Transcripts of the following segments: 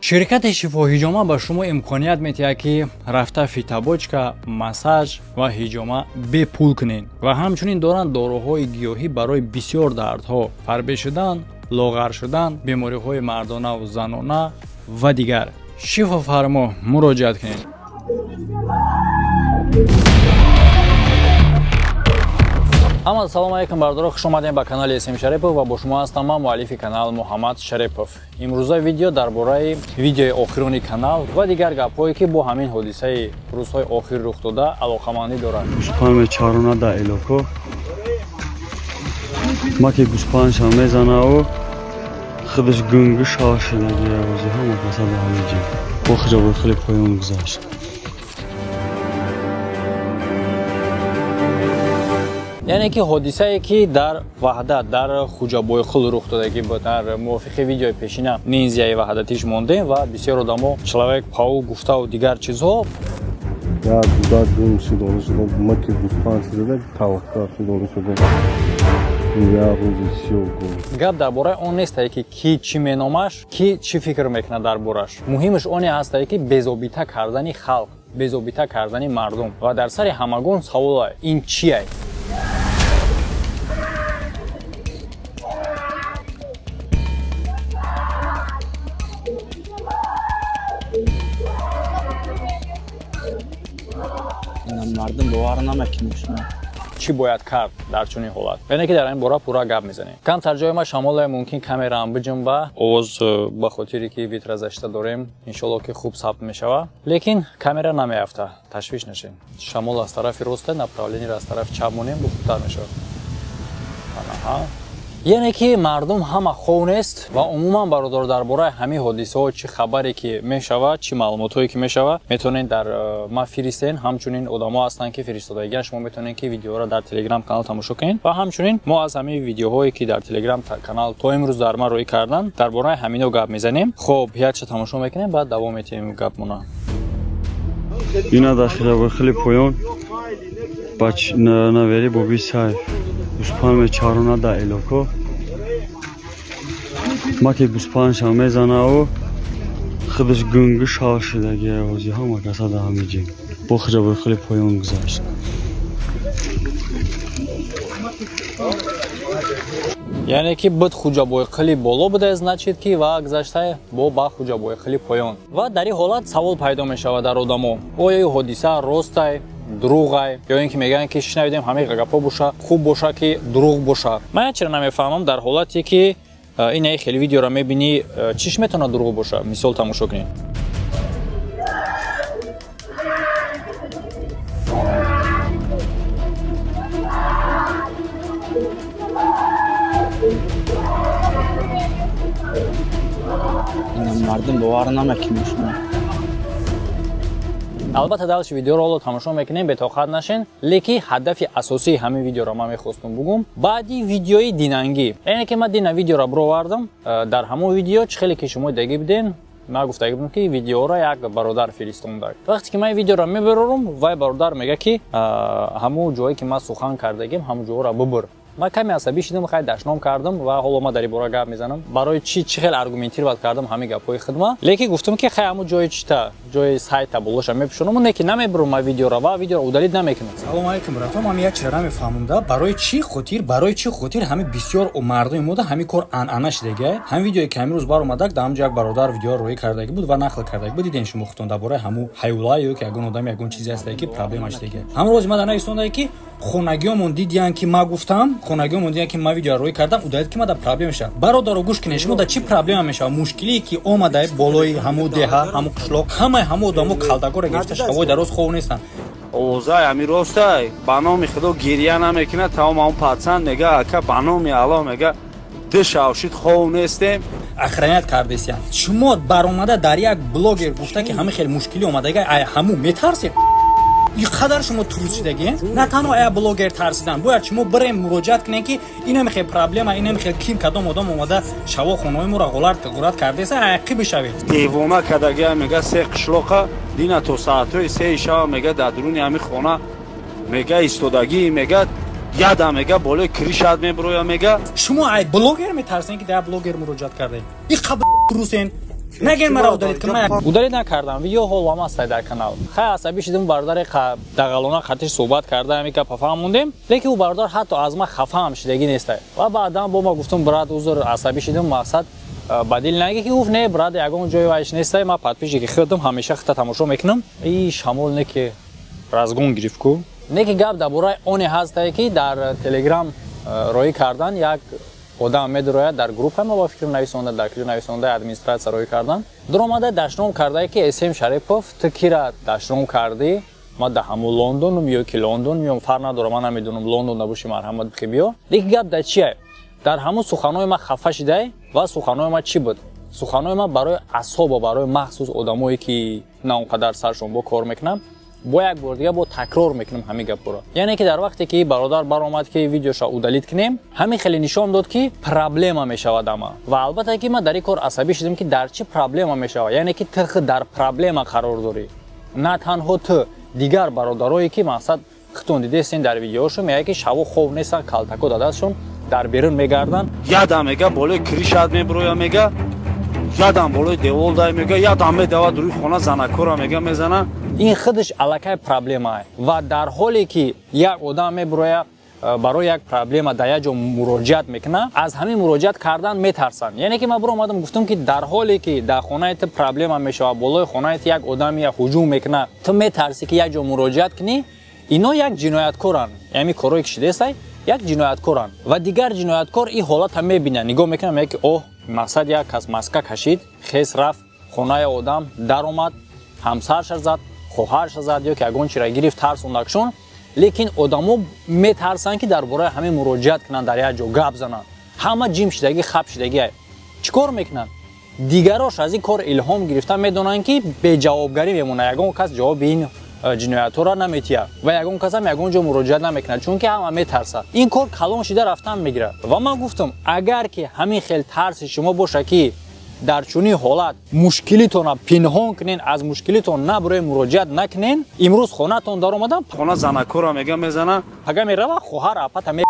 Ширкати Шифо Ҳиҷома ба шумо имконият метиҳад, ки рафта фитобочка, массаж ва ҳиҷома бепул кунед ва ҳамчунин доранд доруҳои гиёҳӣ барои бисёр дардҳо: фарбе шудан, лоғар шудан, бемориҳои мардонаву занона ва дигар. Шифофармо, муроҷиат кунед. Ҳама салом алейкум, бардоро, хуш омадем ба канали СМ Шарипов ва бо шумо ҳастам ман, муаллифи канал Муҳаммад Шарипов. Имрӯза видео дар бораи видеои охирони канал ва дигар гапҳое, ки бо ҳамин ҳодисаи рӯзҳои охир рух дода алоқамандӣ дорад. Гӯспанд мечарона да элоко. Маки гӯспандша мезанаву худаш гунги шал шидаги рози ҳама каса да ҳамиҷи. Охиҷа бо хеле поён гузашт. Яъне ки ҳодисае, ки дар Ваҳдат, дар Хуҷабойқул рух додагӣ буд, дар мувофиқи видеои пешина ниндзяи ваҳдатиш мондем ва бисёр одамо человек паук гуфтаву дигар чизҳо. Як гудак гум шудона шуда, маки гӯспанд шуда, талха шудона шуда. Гап дар бораи он нестае, ки ки чӣ меномаш, ки чӣ фикр мекунад дар бораш. Муҳимаш оне ҳастае, ки безобита кардани халқ, безобита кардани мардум ва дар сари ҳамагон саволае: ин чие? Мардум бовар намекунад. Чӣ бояд кард дар чунин ҳолат? Яъне ки дар ин бора пурра гап мезанем. Камтар ҷои ма шамоле, мумкин камераам биҷунба, овоз ба хотире ки ветрозащита дорем, иншолло ки хуб сабт мешава, лекин камера намеафта, ташвиш нашед. Шамол аз тарафи роста, направлениро аз тарафи чап монем, бу хубтар мешавад. Аҳа. Яъне ки мардум ҳама хов нест ва умуман, бародар, дар бораи ҳамин ҳодисаҳо чӣ хабаре ки мешавад, чӣ маълумотҳое ки мешавад, метавонед дар ма фиристен. Ҳамчунин одамо ҳастанд, ки фиристодагиан, шумо метавонед, ки видеоро дар телеграм канал тамошо кунед ва ҳамчунин мо аз ҳамин видеоҳое, ки дар телеграм канал то имрӯз дар ма рӯй кардан, дар бораи ҳамино гап мезанем. Хоб, якча тамошо мекунем, баъд давом метиҳем гапмона. Ина дар хеле поён бач навери боби сайф. Гӯспанд мечарона да элоко. Маки гӯспандша мезанаву худаш гунги шал шидаги рози ҳама каса да ҳамиҷи. Охиҷа бо хеле поён гузашт. Яъне ки буд Хуҷабойқили боло буда, значит ки ва гузашта бо ба Хуҷабойқили поён. Ва дар ин ҳолат савол пайдо мешавад дар одамо: оё ин ҳодиса ростай, дурӯғай, ё ин ки мегӯянд, ки шунавидем ҳамаи гапҳо боша, хуб боша ки дурӯғ боша. Ман як чиро намефаҳмам: дар ҳолате ки инаи хеле видеоро мебинӣ, чиш метавонад дурӯғ боша? Мисол тамошо кунед. Мардум бовар намекунад. Албатта, дальше видеоро ҳоло тамошо мекунем, бетоқат нашен, лекин ҳадафи асосии ҳамин видеоро ман мехостум бугум баъди видеои динангӣ. Яъне ки ман дина видеоро бировардам, дар ҳамон видео чӣ хеле ки шумо дагӣ буден, ман гуфтагӣ будам, ки видеоро як бародар фиристонда. Вақте ки ман видеоро мебарорам, вай бародар мега, ки ҳамон ҷое ки ман сухан кардагим, ҳамон ҷоро бубур. Ман каме асабӣ шудам, хай дашном кардам ва ҳоло ман дар ин бора гап мезанам. Барои чӣ чӣ хел аргументировать кардам ҳамин гапҳои хидма, лекин гуфтам, ки хай, ҳамун ҷои чита, ҷои сайта болоша мепӯшонам, не ки намебурам ман видеоро ва видеоро удалить намекунам. Салом алейкум, братон, ман як чиро намефаҳмам да, барои чӣ хотир ҳамин бисёр мардуми мода ҳамин кор анъана шудага. Ҳамин видеое ки ҳамин рӯз баромадак, дар ҳамҷо як бародар видеоро рӯй кардагӣ буд ва нақл кардагӣ буд, диден шумо худтон, дар бораи ҳамун ҳайвлае ё ки ягон одам, ягон чизе ҳастае, ки проблема шудага. Ҳамин рӯзи ма дар нависондае, ки хонагиёмон дидиян, ки ма гуфтам, хонагиёмон дидиян, ки ма видеоро рӯй кардам, удалить ки ма да проблема мешавад. Бародаро, гӯш кунед, шумо да чӣ проблема мешавад? Мушкилие ки омада болои ҳамун деҳа, ҳамун қишлоқ, ҳамаи ҳамун одамо калдагоро гирифта, шавои дароз хов нестанд. Овозаи ҳами ростай, ба номи худо гирья намекунад. Тамом ҳамун патсанд мега: ака, ба номи Аллоҳ, мега, ду шавшид хов нестем. Охранять кардесиян. Шумо баромада дар як блогер гуфта, ки ҳамин хел мушкилӣ омадага, ай ҳамун метарсед? Ин қадар шумо трус шудагӣ? На танҳо ая блогер тарсидан, бояд шумо бирем муроҷиат кунем, ки инам хел проблема, инам хел ким, кадом одам омада шаво хонаҳои моро ғорат кардеса, аяқӣ бишавед. Девона кардагия, мега, се қишлоқа дина то саатҳои 3-и шава, мега, дар дуруни ҳамин хона, мега, истодагӣ, мега, яда, мега, болои крышат мебироя, мега. Шумо ай блогер метарсен, ки дар блогер муроҷиат кардаед? Ин қабл трусен. Нагин мара удалить кун, ман удалить накардам, видео ҳол ҳам аст дар канал. Хай асабӣ шидим, бародари дағалона хатиш суҳбат карда, ҳамин гапа фаҳмондем, лекин ӯ бародар ҳатто аз ман хафа ҳам шидагӣ нестай. Ва баъдан бо ма гуфтум, брат, узр, асабӣ шидим, мақсад ба дил наги, ки гуфт не, брат, ягон ҷои вайш нестай, ман подписчики худам ҳамеша хита тамошо мекунам. И шамол не ки разгон гирифт ку. Не ки гап дар бораи оне ҳастае, ки дар Телеграм роӣ кардан як одам медурояд дар группа ма, ба фикр нависонда, дар куҷо нависонда, администратсия роӣ кардан. Дуромада дашном кардае, ки СМ Шарипов, ту кира дашном кардӣ? Ма да ҳамун Лондонум ё ки Лондон миём, фарқ надорам, ман намедонам, Лондон набоши, марҳамат, бихи биё. Лекин гап дар чие? Дар ҳамун суханҳои ман хафа шидай. Ва суханҳои ман чӣ буд? Суханҳои ман барои асоба, барои махсус одамое ки на он қадар саршон бо кор мекунам, бо як бор дига бо такрор мекунам ҳамин гапҳоро. Яъне ки дар вақте ки бародар баромад, ки видеоша удалить кунем, ҳамин хеле нишон дод, ки проблема мешавад ама. Ва албатта ки ман дар ин кор асабӣ шудам, ки дар чӣ проблема мешавад? Яъне ки ту худ дар проблема қарор дорӣ. На танҳо ту, дигар бародарое ки мақсад худтон дидестен дар видеошо, мегӯяд ки шаво хоб нестанд, калтако дар дастшон дар берун мегарданд. Ядам мега болои кришат меброя, мега ядам болои девол дай, мега ядам медавад рӯи хона, занакора мега мезана. Ин худаш аллакай проблемае. Ва дар ҳоле ки як одам меброя, барои як проблема дар як ҷо муроҷиат мекунад, аз ҳамин муроҷиат кардан метарсанд. Яъне ки ман биромадам гуфтам, ки дар ҳоле ки дар хонаи ту проблема мешавад, болои хонаи ту як одами ҳуҷум мекунад, ту метарсӣ ки як ҷо муроҷиат кунӣ. Ино як ҷинояткоранд, яъне корое ки шидесай, як ҷинояткоранд. Ва дигар ҷинояткор ин ҳолатро мебинад, нигоҳ мекунад, мегӯяд ки оҳ, мақсад як кас маска кашид, хес рафт хонаи одам даромад, ҳамсарша зад, хоҳарша зад ё ки ягон чиро гирифт, тарсондакшон. Лекин одамо метарсанд, ки дар бораи ҳамин муроҷиат кунанд, дар як ҷо гап зананд. Ҳама ҷим шидагӣ, хаб шидагӣ. Чӣ кор мекунанд? Дигарош аз ин кор илҳом гирифта, медонанд, ки беҷавобгарӣ мемонад, ягон кас ҷавоби ин ҷиноятҳоро наметиҳад ва ягон касам ягон ҷо муроҷиат намекунад, чунки ҳама метарсад. Ин кор калон шида рафтан мегирад. Ва ман гуфтам, агар ки ҳамин хел тарси шумо боша, ки дар чунин ҳолат мушкилитонро пинҳон кунен, аз мушкилитон набурои муроҷиат накунен, имрӯз хонатон даромадан, хона занакора мега мезана, пага мерава хоҳар апата ме.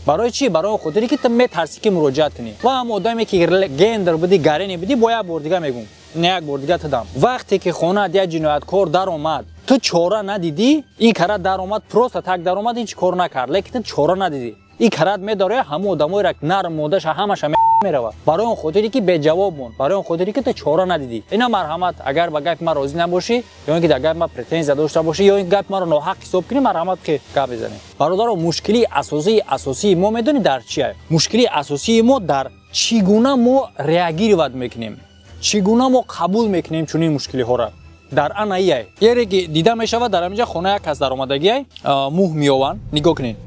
Барои чӣ? Барои хотире ки ту метарсӣ, ки муроҷиат кунӣ. Ва ҳам одаме ки гендер будӣ, гарене будӣ, бо як бор дига мегӯм, не як бор дига тудам, вақте ки хонаат як ҷинояткор даромад, ту чора надидӣ, ин кара даромад, просто так даромад, ҳеҷ кор накард, лекин ту чора надидӣ, ин карат медоря ҳамон одамоеро нарм модаша ҳамаша меравад, барои он хотире ки беҷавоб монд, барои он хотире ки ту чора надидӣ. Ина марҳамат, агар ба гапи ман розӣ набошӣ ё ин ки дар гапи ман претензия дошта бошӣ, ё ин гапи маро ноҳақ ҳисоб кунӣ, марҳамат, ки гап бизанӣ. Бародаро, мушкилии асосии мо медонӣ дар чия? Мушкилии асосии мо дар чӣ гуна мо реагировать мекунем, чӣ гуна мо қабул мекунем чунин мушкилиҳоро. Дар анаияй ере ки дида мешавад, дар ҳаминҷа хона як кас даромадагиай, мӯҳ меёванд, нигоҳ кунед.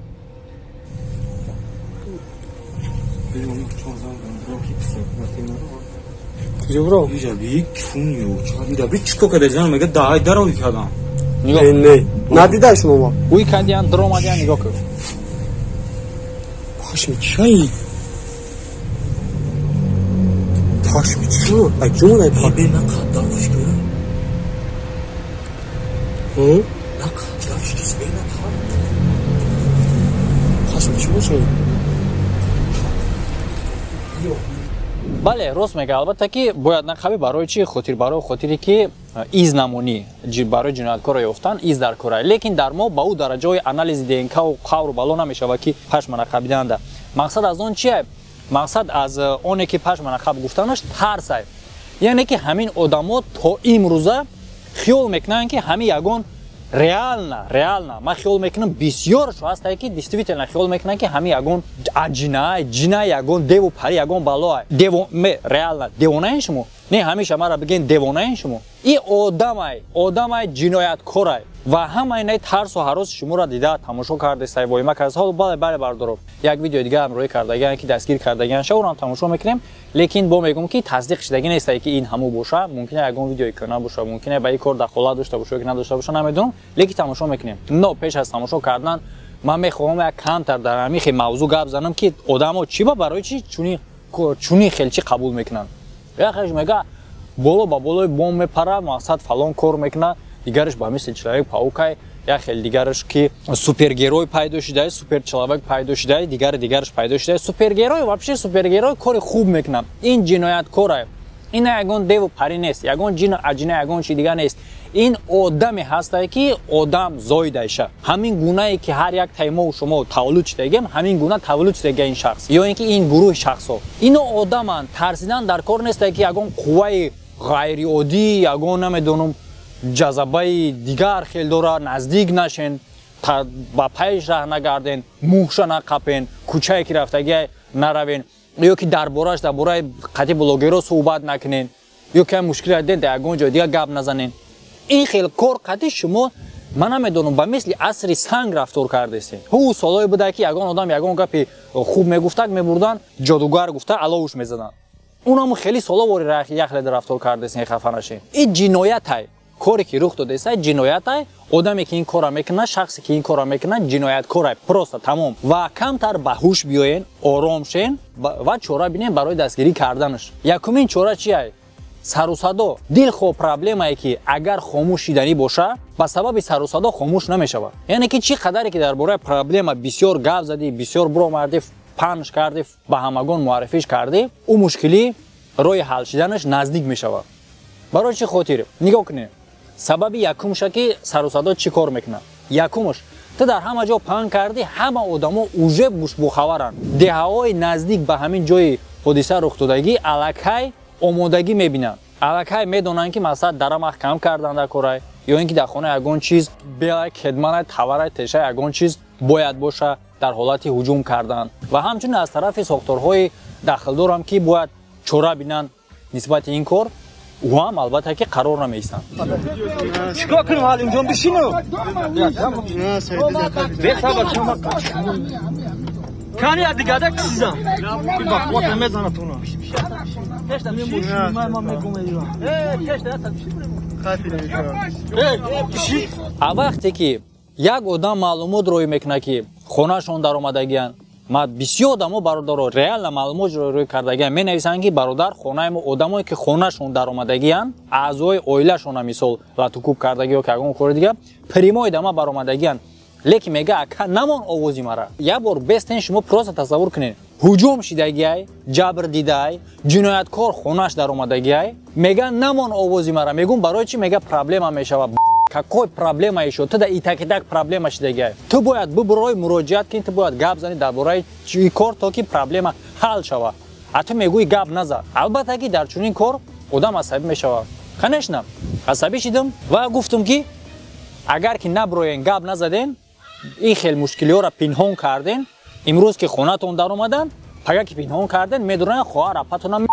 Ҷабро. Иҷа би чун ё ча би чико када зан мега дай дарои кадам. Нигоҳ. Не, не. Надида шумо ма. Уй кадиан дромадиан, нигоҳ кун. Пашми чай. Пашми чу? Ай ҷун ай паш. Бе на қадам фишку. Ҳм? На қадам фишку бе на қадам. Пашми чу бошад? Бале, рост мега, албатта ки бояд нақаби. Барои чӣ хотир? Барои хотире ки из намонӣ, барои ҷинояткорро ёфтан из дар кора. Лекин дар мо ба ӯ дараҷаҳои анализи ДНК-у қавру бало намешавад, ки пашма нақабиданда. Мақсад аз он чие? Мақсад аз оне ки пашма нақаб гуфтанаш тарсай. Яъне ки ҳамин одамо то имрӯза хиёл мекунанд, ки ҳамин ягон реально, реально ман хиёл мекунам, бисёршо ҳастае, ки действительно хиёл мекунанд, ки ҳамин ягон аҷинай ҷинай, ягон деву пари, ягон балоай. Дево ме реально девонаен шумо? Не, ҳамеша мара бигӯен, девонаен шумо? И одамай, одамай ҷинояткорай. Ва ҳамаи наи тарсу ҳароси шуморо дида тамошо кардестай, воима кардест. Ҳол бале, бале, бардороб, як видеои дига ҳам рӯй кардагиан, ки дастгир кардагиан ша, ӯро тамошо мекунем. Лекин бо мегӯм, ки тасдиқ шидагӣ нестае, ки ин ҳамун боша. Мумкин ягон видеои кӯна боша, мумкин ба ин кор дахолат дошта боша ё ки надошта боша, намедонам, лекин тамошо мекунем. Но пеш аз тамошо кардан ман мехоҳам як камтар дар ҳамин хел мавзӯъ гап занам, ки одамо чӣ ба барои чӣ чунин хел чӣ қабул мекунанд. Яхеш мега боло ба болои бом мепара, мақсад фалон кор мекунад, дигараш ба мисли человек паукай, як хел дигараш ки супергерой пайдо шудае, суперчеловек пайдо шудае, дигари дигараш пайдо шудае. Супергерой вообще, супергерой кори хуб мекунад, ин ҷинояткорае. Ин ягон деву парӣ нест, ягон ҷину аҷина, ягон чи дигар нест. Ин одаме ҳастае, ки одам зоидайша. Ҳамин гунае ки ҳар як таймову шумо таваллуд шудагем, ҳамин гуна таваллуд шудага ин шахс ё ин ки ин гурӯҳи шахсҳо. Ино одаманд, тарсидан дар кор нестае, ки ягон қувваи ғайриоддӣ, ягон намедонам ҷазабаи дигар хел дора, наздик нашен, ба пайш раҳ нагарден, мӯҳша нақапен, кӯчае ки рафтагия наравен, ё ки дар бораш дар бораи қатъи блогерро суҳбат накунен, ё ки мушкил диден дар ягон ҷой дигар гап назанен. Ин хел кор қатъи шумо ман намедонам, ба мисли асри санг рафтор кардестен. Ҳу солҳое буда, ки ягон одам ягон гапи хуб мегуфтак, мебурдан ҷодугар гуфта аловуш мезаданд. Унам хеле соло вори яхледа рафтор кардестен, хафа нашен. Ин ҷиноятай. Коре ки рух додааст ҷиноятай. Одаме ки ин корро мекунад, шахсе ки ин корро мекунад, ҷинояткорай. Просто тамом. Ва камтар ба ҳуш биёен, ором шен ва чора бинен барои дастгирӣ карданаш. Якумин чора чиай? Сару садо. Дилхоҳ проблемае ки агар хомӯш шиданӣ боша, ба сабаби сару садо хомӯш намешавад. Яъне ки чӣ қадаре ки дар бораи проблема бисёр гап задӣ, бисёр буромардӣ, панш кардӣ, ба ҳамагон муаррифиш кардӣ, ӯ мушкилӣ роҳи ҳал шиданаш наздик мешавад. Барои чӣ хотир? Нигоҳ кунед. Сабаби якумша ки сару садо чӣ кор мекунад? Якумш, ту дар ҳама ҷо паҳн кардӣ, ҳама одамо уже бухабаранд. Деҳаҳои наздик ба ҳамин ҷои ҳодиса рухдодагӣ аллакай омодагӣ мебинанд. Аллакай медонанд, ки масалан дара маҳкам кардан дар корай, ё ин ки дар хона ягон чиз белай, кедманай, таварай, тешай ягон чиз бояд боша дар ҳолати ҳуҷум кардан. Ва ҳамчунин аз тарафи сохторҳои дахлдорам, ки бояд чора бинанд нисбати ин кор, ӯ ҳам албатта ки қарор намеистанд. Чикор кунам Ҳалимҷон, бишину. Кани дигада кисизам. Ба мезана туна. А вақте ки як одам маълумот рӯй мекунад, ки хонашон даромадагиянд, ма бисёр одамо бародаро реально маълумот рӯй кардагиянд, менависанд, ки бародар, хонаи мо одамое ки хонашон даромадагиянд, аъзои оилашона мисол латукуб кардагӣ ё ки ягон кори дигар, прямой дама баромадагиянд. Лекин мега, ака, намон овози мара. Як бор бестен, шумо просто тасаввур кунед. Ҳуҷум шидагиай, ҷабр дидаай, ҷинояткор хонаш даромадагиай, мега намон овози мара. Мегум барои чӣ? Мега проблема мешавад. Какой проблема ещё? Ту да итак-итак проблема шидагиай. Ту бояд бубурой муроҷиат кунӣ, ту бояд гап зани дар бораи чӣ кор, то ки проблема ҳал шавад. А ту мегӯӣ гап наза. Албатта ки дар чунин кор одам асабӣ мешавад. Конечно, асабӣ шидам ва гуфтам, ки агар ки наброен, гап назаден, ин хел мушкилиҳоро пинҳон карден, имрӯз ки хонатон даромаданд, пага ки пинҳон карден, медонанд хоҳар апатона.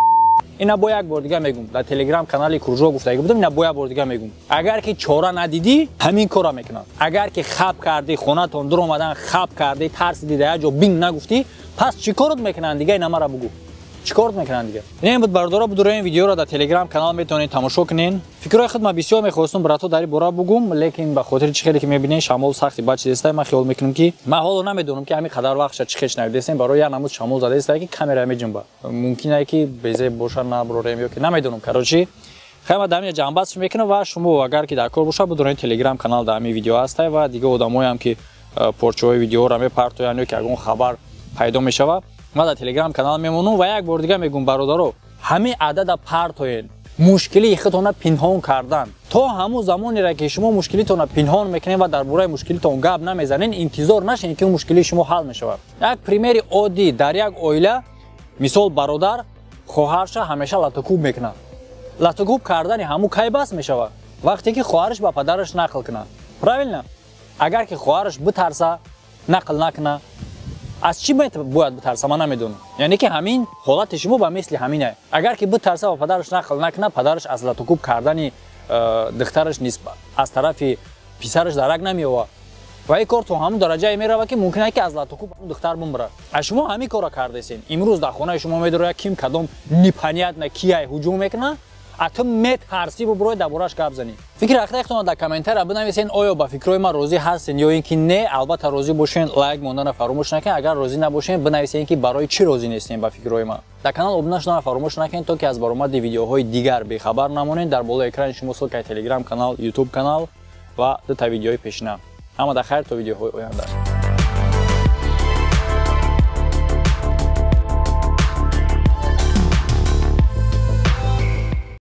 Ина бо як бор дига мегум, дар телеграм канали Кружок гуфтагӣ будам, ина бо як бор дига мегум. Агар ки чора надидӣ, ҳамин корро мекунанд. Агар ки хаб кардӣ, хонатон даромадан, хаб кардӣ, тарсидӣ, дар як ҷо бинг нагуфтӣ, пас чӣ корот мекунанд дига? Ина мара бугӯ. Чӣ корот мекунанд дига? Ин буд бародаро, будурои видеоро дар телеграм канал метавонед тамошо кунед. Фикрҳои худ ман бисёр мехостум брато дар ин бора бугум, лекин ба хотири чӣ хеле ки мебинед, шамол сахти бад чизеста, ман хиёл мекунам, ки ман ҳоло намедонам, ки ҳамин қадар вақтша чӣ хел шунавидестем, барои як намуд шамол задаеста, ки камера меҷунба. Мумкин е ки безеб боша, наброрем ё ки намедонам. Короче, хай ман дар ҳамин ҷамъбаст мекунам ва шумо агар ки дар кор боша, будурои телеграм канал дар ҳамин видео ҳастай ва дигар одамоям ки порчаҳои видеоро мепартоянд ё ки ягон хабар пайдо мешавад, ман дар телеграм канал мемонам. Ва як бор дига мегӯм, бародаро, ҳамин адада партоен, мушкилии худтонро пинҳон кардан. То ҳамун замонеро ки шумо мушкилитонро пинҳон мекунед ва дар бораи мушкилитон гап намезанед, интизор нашед, ки мушкилии шумо ҳал мешавад. Як примери оддӣ: дар як оила мисол бародар хоҳарша ҳамеша латукуб мекунад. Латукуб кардани ҳамун кай бас мешавад? Вақте ки хоҳараш ба падараш нақл кунад. Правильно? Агар ки хоҳараш битарса, нақл накунад, аз чӣ бояд битарса, ман намедонам. Яъне ки ҳамин ҳолати шумо ба мисли ҳамине. Агар ки битарса ва падараш нақл накунад, падараш аз латукуб кардани духтараш аз тарафи писараш дарак намеёвад. Ва ин кор то ҳамун дараҷае меравад, ки мумкин аст, ки аз латукуб ҳамун духтар бимирад. А шумо ҳамин корро кардесен. Имрӯз дар хонаи шумо медарояд, ким кадом непонятно кияй ҳуҷум мекунад, а ту метарсӣ бубурой дар бораш гап занӣ. Фикри ахтаи дар комментария бинависен, оё ба фикрҳои ман розӣ ҳастен ё ин ки не. Албатта розӣ бошен, лайк мондана фаромӯш накунед. Агар розӣ набошен, бинависен, ки барои чӣ розӣ нестен ба фикрҳои ман. Дар канал обуна шудана фаромӯш накунед, то ки аз баромади видеоҳои дигар бехабар намонед. Дар болои экрани шумо ссылкаи телеграм канал, ютуб канал ва дута видеои пешина. Ҳама дар хайр, то видеоҳои оянда.